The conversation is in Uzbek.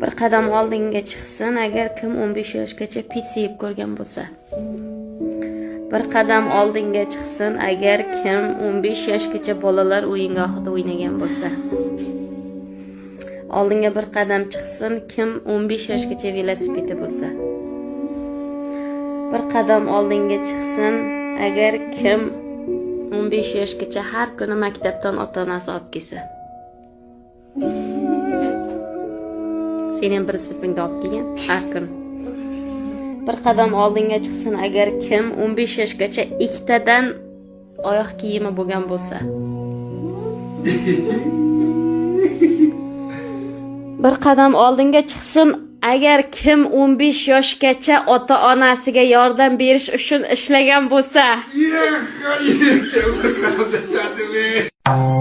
Bir qadam oldinga chiqsin, agar kim 15 yoshgacha pitsa yeb ko'rgan bo'lsa. Bir qadam oldinga chiqsin, agar kim 15 yoshgacha bolalar o'yingohida o'ynagan bo'lsa. Oldinga bir qadam chiqsin, kim 15 yoshgacha velosipedda bo'lsa. Bir qadam oldinga chiqsin, agar kim 15 yoshgacha har kuni maktabdan ota-onasi olib kelsa. Seni ham bir sinfingda olib kelgan har kuni. Bir qadam oldinga chiqsin, agar kim 15 yoshgacha ikkitadan oyoq kiyimi bo'lgan bo'lsa. Bir qadam oldinga chiqsin, agar kim 15 yoshgacha ota-onasiga yordam berish uchun ishlagan bo'lsa. Ехай,